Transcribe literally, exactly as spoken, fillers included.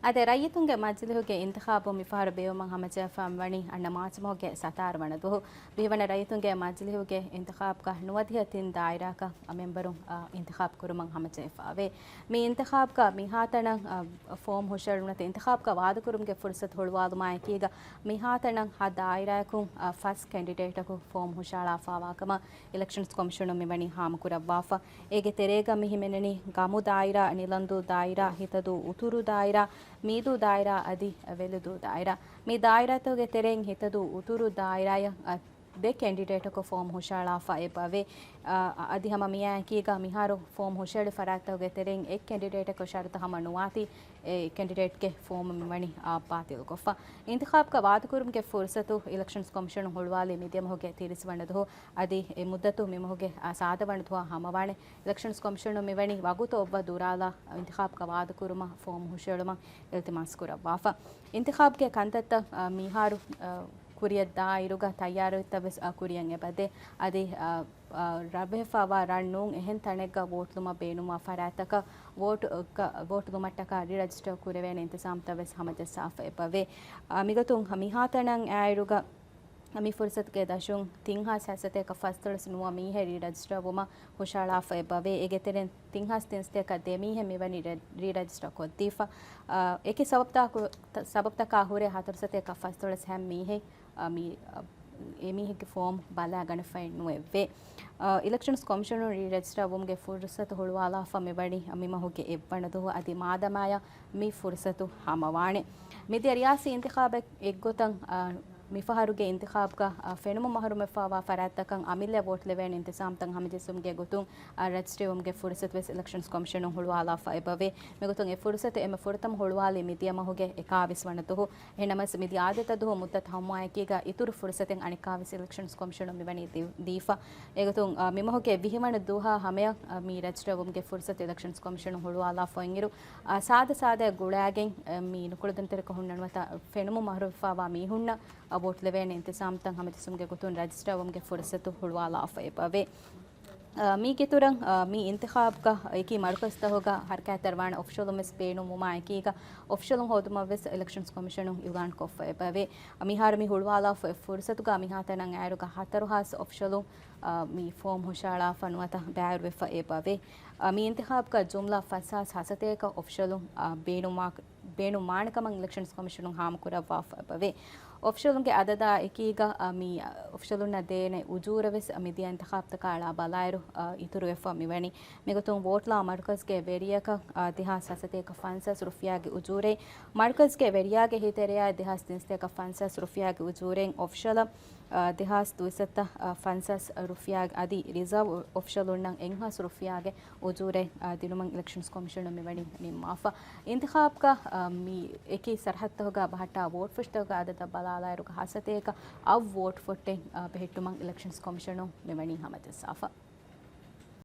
އާދެ، ރައްޔިތުންގެ މަޖިލިހުގެ އިންތިޚާބު މިފަހަރު ބޭއްވުމަށް ހަމަޖެހިފާ ވަނީ އަންނަ މާޗް މަހުގެ ސަތާރަ ވަނަ ދުވަހު. ބިހިވަނަ ރައްޔިތުންގެ މަޖިލިހުގެ އިންތިޚާބުގަ ނުވަދިހަ ތިން ދާއިރާއަކަށް މެމްބަރުން، އާ، އިންތިޚާބު ކުރުމަށް ހަމަޖެހިފާވޭ. މި އިންތިޚާބުގަ މިހާތަނަށް، އާ، ފޯމް ހުށައެޅުނު ނުވަތަ އިންތިޚާބުގަ ވާދަކުރުމުގެ ފުރުސަތު ހުޅުވާލުމާ އެކީގަ މިހާތަނަށް ހަ ދާއިރާއަކުން، އާ، ފަސް ކެންޑިޑޭޓަކު ފޯމް ހުށައަޅާފާވާ ކަމަށް އިލެކްޝަންސް ކޮމިޝަނުން މިވަނީ ހާމަކުރައްވާފަ. އޭގެ ތެރޭގަ މި ހިމެނެނީ ގަމު ދާއިރާ، ނިލަންދޫ ދާއިރާ، ހިތަދޫ އުތުރު ދާއިރާ، މީދޫ ދާއިރާ އަދި ވެލުދޫ ދާއިރާ. މި ދާއިރާތަކުގެ ތެރެއިން ހިތަދޫ އުތުރު ދާއިރާއަށް، އަ، ދެ ކެންޑިޑޭޓަކު ފޯމް ހުށައަޅާފަ އެބަވޭ. އަ، އަދި ހަމަ މިއާ އެކީގަ މިހާރު ފޯމް ހުށައެޅި ފަރާތްތަކުގެ ތެރެއިން އެއް ކެންޑިޑޭޓަކު ޝަރުތު ހަމަ ނުވާތީ، އެ ކެންޑިޑޭޓްގެ ފޯމް މިވަނީ، އާ، ބާތިލުކޮށްފަ. އިންތިޚާބުގަ ވާދަކުރުމުގެ ފުރުސަތު އިލެކްޝަންސް ކޮމިޝަނުން ހުޅުވާލީ މިދިޔަ މަހުގެ ތިރީސް ވަނަ ދުވަހު. އަދި އެ މުއްދަތު މި މަހުގެ، އާ، ސާދަ ވަނަ ދުވަހަށް ހަމަވާނެ. އިލެކްޝަންސް ކޮމިޝަނުން މިވަނީ ވަގުތު އޮއްވަ ދުރާލާ އިންތިޚާބުގަ ވާދަކުރުމަށް ފޯމް ހުށައެޅުމަށް އިލްތިމާސް ކުރައްވާފަ. އިންތިޚާބުގެ ކަންތައްތައް، އާ، މިހާރު، އާ، ކުރިއަށް ދާއިރުގަ ތައްޔާރުވިތައް ވެސް، އާ، ކުރިއަށް އެބަދޭ. އަދި، އާ، އާ، ރަށްވެފަވާ ރަށް ނޫން އެހެން ތަނެއްގަ ވޯޓްލުމަށް ބޭނުންވާ ފަރާތްތަކަށް ވޯޓް، އާ، ވޯޓްލުމަށްޓަކާ ރީ ރަޖިސްޓަރ ކުރެވޭނެ އިންތިޒާމްތައް ވެސް ހަމަޖައްސާފަ އެބަވޭ. އާ، މިގޮތުން މިހާތަނަށް އާއިރުގަ މި ފުރުސަތުގެ ދަށުން ތިން ހާސް ހަތްސަތޭކަ ފަސްދޮޅަސް ނުވަ މީހެއް ރީ ރަޖިސްޓަރ ވުމަށް ހުށައަޅާފަ އެބަވޭ. އޭގެ ތެރެއިން ތިން ހާސް ތިންސަތޭކަ ދެ މީހެއް މިވަނީ ރެ-، ރީ ރަޖިސްޓަރ ކޮށްދީފަ. އާ، އެކި ސަބަބުތަކު-، ތަ-، ސަބަބުތަކާ ހުރެ ހަތަރު ސަތޭކަ ފަސްދޮޅަސް ހަ މީހެއް، އާ، މި، އާ، އެމީހެއްގެ ފޯމް ބަލާގަނެފައެއް ނުވެއްވޭ. އާ، އިލެކްޝަންސް ކޮމިޝަނުން ރީ ރަޖިސްޓަރ ވުމުގެ ފުރުސަތު ހުޅުވާލާފަ މިވަނީ މި މަހުގެ އެއްވަނަ ދުވަހު. އަދި މާދަމާޔަށް މި ފުރުސަތު ހަމަވާނެ. މިދިޔަ ރިޔާސީ އިންތިޚާބެއް އެއްގޮތަށް، އާ، މިފަހަރުގެ އިންތިޚާބުގަ، އާ، ފެނުމުން މަހުރޫމްވެފަވާ ފަރާތްތަކަށް އަމިއްލަ ވޯޓް ލެވޭނެ އިންތިޒާމްތައް ހަމަޖެއްސުމުގެ ގޮތުން، އާ، ރަޖިސްޓްރީވުމުގެ ފުރުސަތު ވެސް އިލެކްޝަންސް ކޮމިޝަނުން ހުޅުވާލާފަ އެބަވޭ. މިގޮތުން އެ ފުރުސަތު އެންމެ ފުރަތަމަ ހުޅުވާލީ މިދިޔަ މަހުގެ އެކާވީސް ވަނަ ދުވަހު. އެހެންނަމަވެސް މިދިޔަ އާދައިގެ ދުވަހު މުއްދަތު ހަމަވާ އެކީގަ އިތުރު ފުރުސަތެއް އަނެއްކާވެސް އިލެކްޝަންސް ކޮމިޝަނުން މިވަނީ ދީ-، ދީފަ. އެގޮތުން، އާ، މިމަހުގެ ވިހިވަނަ ދުވަހާ ހަމަޔަށް، އާ، މި ރަޖިސްޓަރ ވުމުގެ ފުރުސަތު އިލެކްޝަންސް ކޮމިޝަނުން ހުޅުވާލާފައި އިރު، އާ، ސާދަ ސާދައަށް ގުޅާގެން، އާ، މި ނުކުޅަދުންތެރިކޮށް ހުންނަ ނުވަތަ ފެނުމުން މަހުރުވެފަވާ މީހުންނަށް، އާ، ވޯޓް ލެވޭނެ އިންތިޒާމްތައް ހަމަޖެއްސުމުގެ ގޮތުން ރަޖިސްޓަރ ވުމުގެ ފުރުސަތު ހުޅުވާލާފަ އެބަވޭ. އާ، މީގެ އިތުރަށް، އާ، މި އިންތިޚާބުގަ އެކި މަރުކަޒްތަކުގަ ހަރަކާތްތެރިވާން އޮފްޝަލުން ވެސް ބޭނުންވުމާ އެކީގަ އޮފްޝަލުން ހޯދުމަށް ވެސް އިލެކްޝަންސް ކޮމިޝަނުން އިއުލާން ކޮށްފަ އެބަވޭ. މިހާރު މި ހުޅުވާލާފަ އެއް ފުރުސަތުގަ މިހާތަނަށް އާއިރުގަ ހަތަރު ހާސް އޮފްޝަލުން، އާ، މި ފޯމް ހުށައަޅާފަ ނުވަތަ ބައިވެރިވެފަ އެބަވޭ. އާ، މި އިންތިޚާބުގަ ޖުމްލަ ފަސް ހާސް ހަސަތޭކަ އޮފްޝަލުން، އާ، ބޭނުންވާ-، ބޭނުންވާނެ ކަމަށް އިލެކްޝަންސް ކޮމިޝަނުން ހާމަކުރައްވާފަ އެބަވޭ. އޮފްޝަލުންގެ އަދަދާ އެކީގަ، އާ، މި އޮފްޝަލުންނަށް ދޭނެ އުޖޫރަ ވެސް މިދިޔަ އިންތިޚާބުތަކާ އަޅާ ބަލާއިރު، އާ، އިތުރުވެފަ މިވަނީ. މިގޮތުން ވޯޓްލާ މަރުކަޒްގެ ވެރިޔަކަށް، އާ، ދެހާސް ހަސަތޭކަ ފަންސާސް ރުފިޔާގެ އުޖޫރެއް، މަރުކަޒްގެ ވެރިޔާގެ ހިތެރެޔާ ދެހާސް ތިންސަތޭކަ ފަންސާސް ރުފިޔާގެ އުޖޫރެއް އޮފްޝަލަށް، އާ، ދެހާސް ދުއިސައްތަ ފަންސާސް ރުފިޔާ އަދި ރިޒާވް އޮފްޝަލުންނަށް އެއްހާސް ރުފިޔާގެ އުޖޫރެއް، އާ، ދިނުމަށް އިލެކްޝަންސް ކޮމިޝަނުން މިވަނީ ނިންމާފަ. އިންތިޚާބުގަ، އާ، މި އެކި ސަރަހައްދުތަކުގަ ބަހައްޓާ ވޯޓް ފުށްތަކުގެ އަދަދަށް ބަލާލާއިރުގަ ހަސަތޭކަ އަށް ވޯޓް ފުށްޓެއް، އާ، ބެހެއްޓުމަށް އިލެކްޝަންސް ކޮމިޝަނުން މިވަނީ ހަމަޖައްސާފަ.